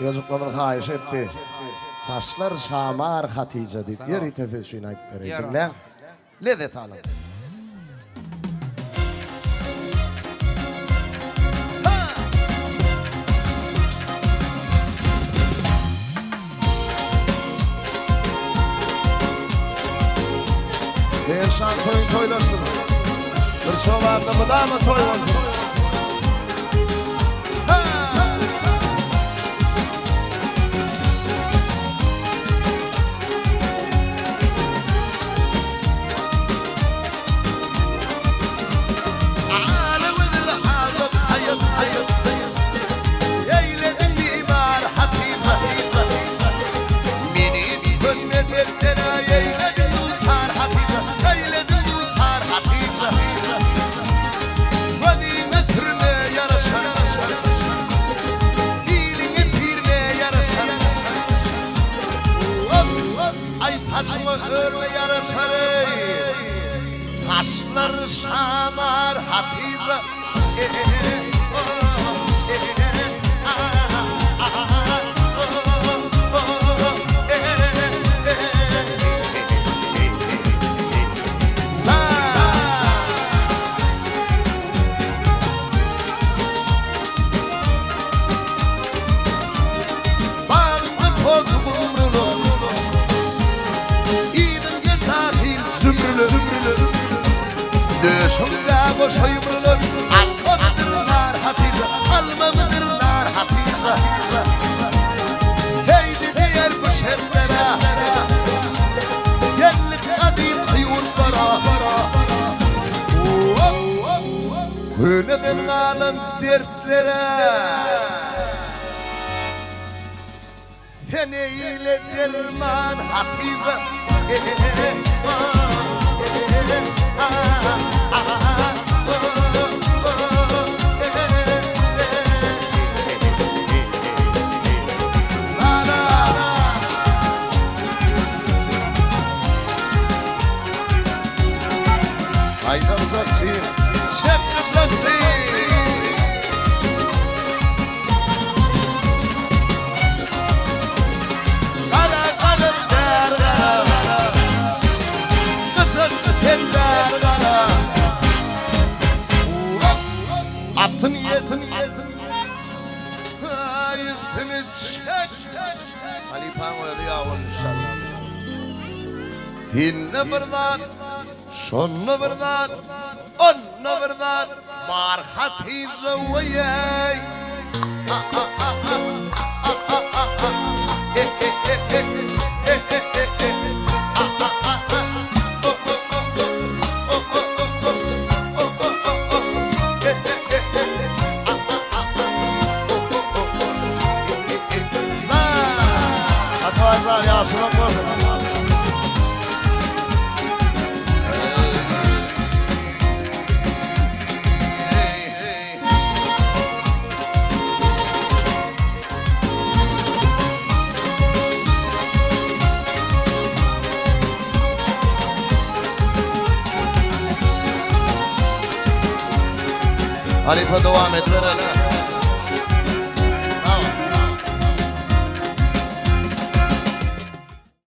Ýojuklarymyz haýyş etdi. Saçlar şamar Hatyja diýip ýörite siz üçin aýdyp bereýin. Diňläň. Lezzet alyň. Her şan toýuň toýlaşsyn. Bir çobanda mydama toý bolsun. Aý saçyňa örme ýaraşar eý. Saçlar şamar Hatyja. Bagynda toty gumrular, Yzyňda jahyl zümrüler. Döşüňde goşa ýumrular, Almamydyr nar Hatyja, Almamydyr nar Hatyja. Seýdi diýer bu şertlere, Geldik gadymky ýurtlara. Köneden galan dertlere. Sen eýle derman Hatyja. Haýda gyjakçy, çek gyjakçy. Gara galam där gara. Gyjakçy sen där gara. Atyn ýetin Üstüni çek. Halypaň özi ýag bolmuş inşallah. Sende bir zat, şonda bir zat, onda bir zat bar Hatyja weýeý. Atajan ýagşylyk bolsun. Halypa dowam edibereli.